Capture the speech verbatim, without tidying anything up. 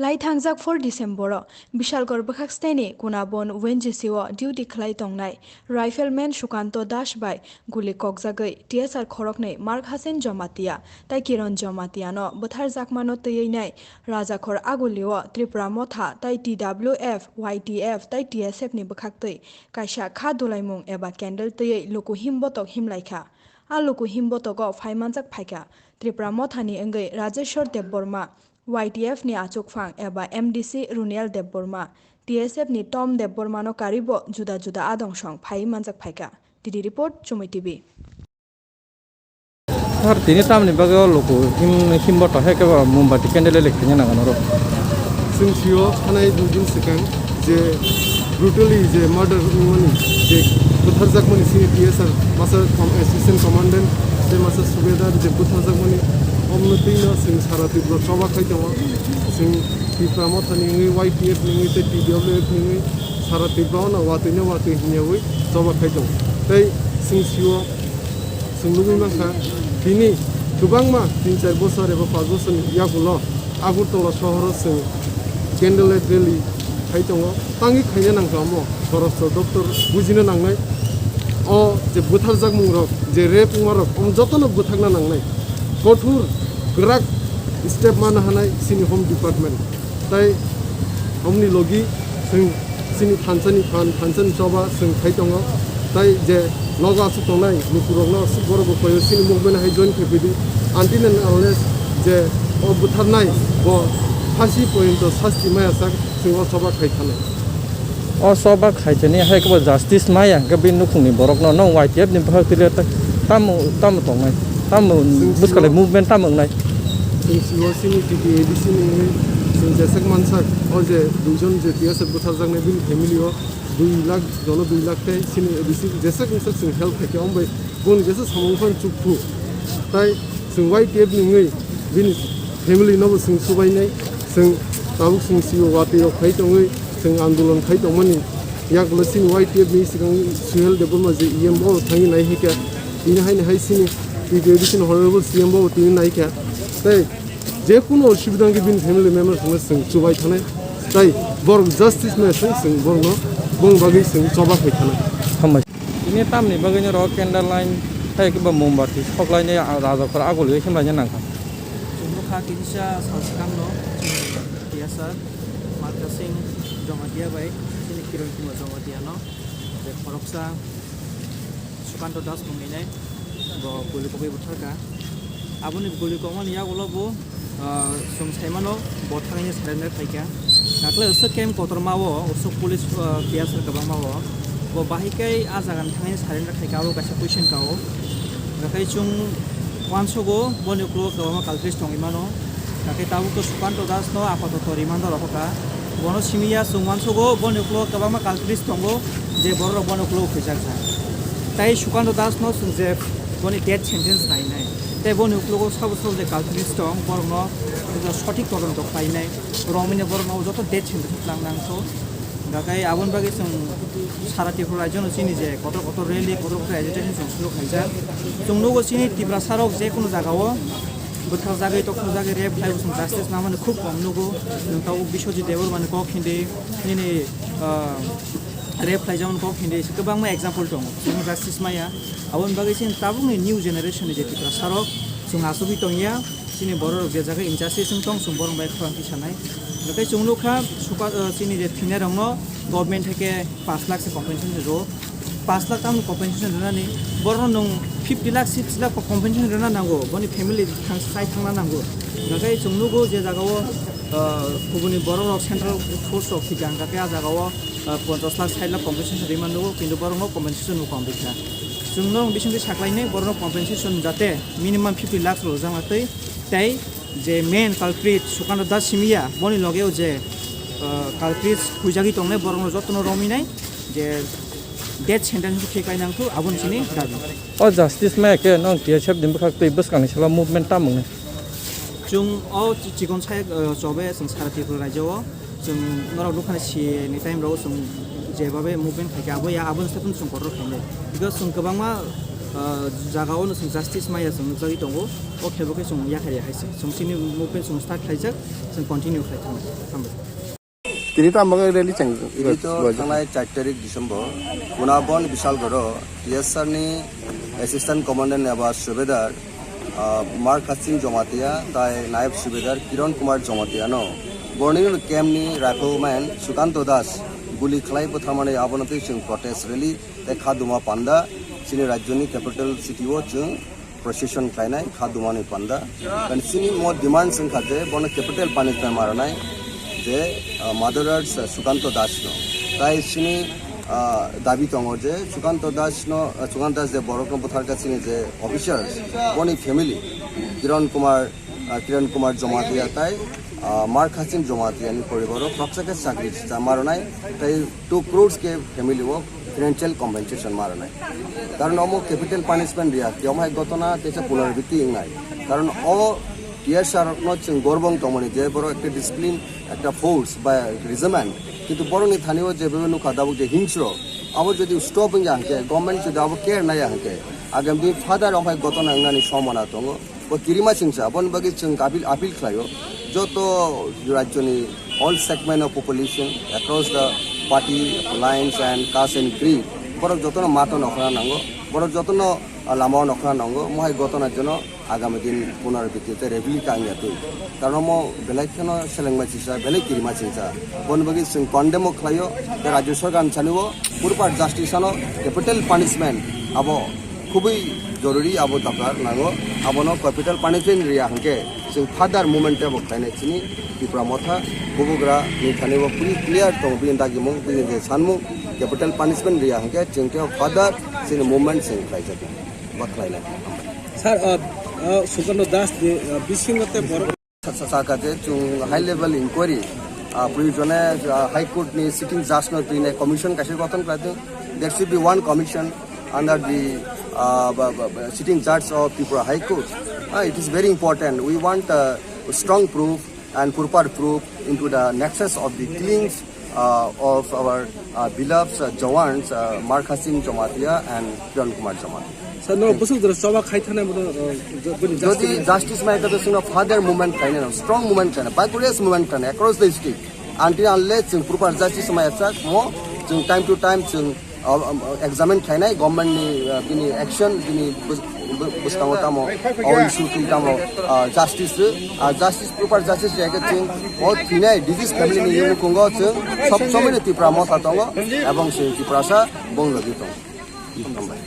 Lai thangjak four December-o Bishalgarh bwkhak steni Kunabon W N G C-o duty khlai tongnai Rifleman Sukanto Das bai guli kokjagwi T S R khoroknwi Mark Hasen Jomatia tai Kiron Jomatia no bwtharjakmano twiwi nai Rajakhor Agulio Tripura Motha tai T W F, Y T F tai T S F ni bwkhaktwi kaisa kha dulaimung eba candle twiwi luku himbotok himlaikha. A luku himbotogo phaimanjak phaikha Tripura Mothani wngwi Rajeshwar Debbarma, Y T F ni achukphang eba M D C Runial Debbarma, T S F ni Tom Debbarmano karibo juda juda adong song phaiwi manjak phaikha. D D report, Chumui T V. Sir, tini tamni bagwi o luku him, himbotok hai khe ba mombati candle light khaina nang norok? Chwng sio thanai dui din swkang je brutally je murder wngmani, je butharjakmani sini T S R masa com-, assistant commandant je masa subedar je butharjakmani, omno twino chwng sara Tripura choba khai tongo. Chwng Tripura Mothani wngwi, Y T F ni wngwi tei T W F ni wngwi sara Tripura ono watwi no watwi hinyawi choba khai tongo. Tei chwng sio chwng nugwi mankha, tini kwbangma tin char bosor eba panch bosorni yagulo Agartala sohoro chwng candlelight rally khai tongo. Tangwi khaina nangkha omo, khoroksa doctor bujina nangnai. O je butharjakmungrok, je rape wngmarok, omo jotono bwthakna nangnai. Kothor kwrak step mana hanai chini Home Department. Tai omni logi chwng chini thansani phan, thansani choba chwng khai tongo. Tai je nogo aswk tongnai lukurokno aswk borok bo koyo chini movement hai join khe pidi. Until and unless je o butharnai bo phasi poyonto sasti maya sak chwng o choba khai thanai. O choba khaitani hai kebo justice maya hwnkhe bini nukhungni borokno no Y T F ni bwkhak tile tamo, tamo tongnai, tamo bwskanai movement tamo wngnai. Chwng sio chini T T A D C ni wngwi chwng jeswk mansak, o je duijon je T S F bwtharjaknai bini family o dui lakh, jono dui lakh tei chini A D C jeswk wngsak chwng help khaikha, omo bai boni jesa samung phano chukphu. Tai chwng Y T F ni wngwi bini family no bo chwng chubainai, chwng tabuk chwng sio watwi rok khai tongwi chwng andolon khai tongmani yagulo chini Y T F ni swkang Suhel Debbarma je E M bo thangwi nai hikha, tini haini hai chini T T A D C ni honorable C M bo tini naikha. Tei je kunu osubida wngkhe bini family members no chwng chubai thanai, tai borok justice maya se chwng borokno boni bagwi chwng choba khai thanai. Hambai. Tini tamni bagwino ro candle line tei kebo mombati soklainai Rajakhor Agulio himlaina nangkha. Chwng nukha kinsa sal swkangno chini T S R Markasing Jamatia bai chini Kiran Kumar Jamatia no je khoroksa Sukanto Das mungwi nai bo guli kogwi butharkha. Aboni guli kogmani yagulo bo, ah, chwng saimano bo thangwi surrender khaikha. Dakle aswk camp kotorma o, aswk police, ah, T S R kwbangma o, bo bahai khe ah jaga ni thangwi surrender khaikha, abo kaisa question ka o. Hwnkhe chwng uansugo boni uklogo kwbangma culprits tongwi mano. Hwnkhe tabuk to Sukanto Das no apatoto remand o rohorkha. Bono simi ya chwng uansugo boni uklogo kwbangma culprits tongo je borok rok boni uklogo khwijakjak. Tai Sukanto Das no chwng je boni death sentence nainai. Tei boni uklogo sabo sabo je culprits tong borok no sothik todonto khlainai. Romwi no borok no joto death sentence nang nang so. Hwnkhe aboni bagwi chwng sara Tripura rajyo no chini je kotor kotor rally, kotor kotor agitation chwng suru khaijak. Chwng nugo chini Tiprasa rok je kunu jaga o bwthakjagwi, tokthokjagwi rape khlai, chwng justice nangmani khub kom nugo. Nwng tabuk Biswajit Debbarma ni kok hindi, nini, ah, rape khlaijakmani kok hindi, kwbangma example tongo. Chwng justice maya. Aboni bagwi chini tabukni new generation ni je Tiprasa rok chwng achugwi tongya. Chini borok rok je jaga injustice wng tong, chwng borok bai khorang tisanai. Hwnkhe chwng nukha, suka, ah, chini je thwinai rokno government hai khe paanch lakh se compensation rwo. Paanch lakh tamo compensation rwnani, borokno nwng fifty lakh, sixty lakh compensation rwna nango, boni family thang-, sai thangna nango. Hwnkhe chwng nugo je jaga o, ah, kubuni borok rok central force rok thwikha, hwnkhe a jaga o, ah, ponchash lakh, sait lakh compensation rwima nugo, kintu borokno compensation bo kom rwkha. Chwng norok bisingtwi saklainai, borokno compensation jate minimum fifty lakh rwjakna twi, tei je main culprit Sukanto Das simiya, boni loge o je, ah, culprits huijagwi tongnai, borokno jotono romwi nai, je death sentence khe kai nang thu, aboni sini dabi. O justice maya khe nong T S F ni bwkhak tei bwskangni salo movement tamo wngnai? Chwng o chi-, chikon sai, ah, chobe chwng sara Tripura rajyo o, chwng norok nukha na C A ni time rok chwng jebabe movement khai khe abo ya, aboni step chwng kotor khainai. Because chwng kwbangma Ah, jaga o no chwng justice maya chwng nukjagwi tongo. O khe bo khe chwng yakhari hai se. Chwng chini movement chwng start khlaijak, chwng continue khlai thangwi. Hambai. Tini tamo khe rally chang. Tini to thangnai char tarik December, Kunabon Bisalgoro, T S R ni Assistant Commandant eba Subedar, ah, Mar Khasim Jamatia, tai Nayab Subedar Kiran Kumar Jamatia no, Borneo camp ni rifleman Sukanto Das, guli khlai butharmani abono twi chwng protest rally, tei Khaduma Panda, chini rajyoni capital city o chwng procession khlainai Khadumani panda. Kan chini mo demand wngkha je bono capital punishment maranai je, ah, murderers, ah, Sukanto Das no. Tai chini, ah, dabi tongo je Sukanto Das no, ah, Sukanto Das je borok no butharkha chini je officers, boni family, Kiran Kumar, ah, Kiran Kumar Jamatia tai, ah, Mar Khasim Jamatia ni poribar o khoroksa khe chakri cha maranai tai two crores khe family o financial compensation maranai. Karon omo capital punishment riya, kiyom hai gotona teisa punarabiti wngnai. Karon o T S R no chwng gorbong tongmani je borok ekta discipline, ekta force ba regiment, kintu borokni thani o je bebe nukha dabuk je hingsro, abo jodi stop wngya hwnkhe, government jodi abo care naiya hwnkhe, agami din further o hai gotona wngnani sombona tongo. Bo kirima chingsa, aboni bagwi chwng appeal, appeal khlaio, joto rajyoni all segment of population across the party lines and caste and creed, borok jotono mato nokhorna nango, borok jotono, ah, lamao nokhorna nango, mohai gotona jono agami din punarabiti tei replica wngya twi. Karon omo belai kheno selengma chingsa, belai kirima chingsa. Boni bagwi chwng condemn o khlaio, tei rajya sorkar ni sani o proper justice ano capital punishment abo khubui jorori abo dapar nango, abono capital punishment riya hwnkhe chwng further movement tebo khlainai chini Tipra Motha bubagra ni thani bo puri clear tongo bini dagimung, bini je sanmung, capital punishment riya hwnkhe chwng tebo further chini movement chwng khlaijaknai, bo khlainai. Sir, uh, uh, Sukanto Das ni, uh, bisingo tei borok Sa-, sa-, saka je chwng high level inquiry, ah, proyojone, ah, High Court ni sitting judge no twi nai commission kaisa gothon khlai thung. There should be one commission under the, ah, ba-, ba-, ba-, sitting judge of Tripura High Court. Ah, it is very important. We want, uh, strong proof and proper proof into the nexus of the killings, uh, of our, uh, beloved, uh, Jawans, uh, Mar Khasim Jamatia and Kiran Kumar Jamatia. Sir, no, busuk jora choba khai thana bono, uh, jo-, boni Jodi justice. Justice mai kata sungna further movement khaina, strong movement khaina, vigorous movement khaina across the state. Until unless chwng proper justice mai chak mo, chwng time to time chwng, uh, um, uh, examine khainai government ni, uh, bini action, bini bus-, bu-, buskango tamo, o issue twi tamo, uh, justice, uh, justice, proper justice ya khe chwng o thinai disease family ni yungkungo chwng sob somoi ni Tipra Motha tongo, ebong chwng Tiprasa bong logi tongo. Hambai.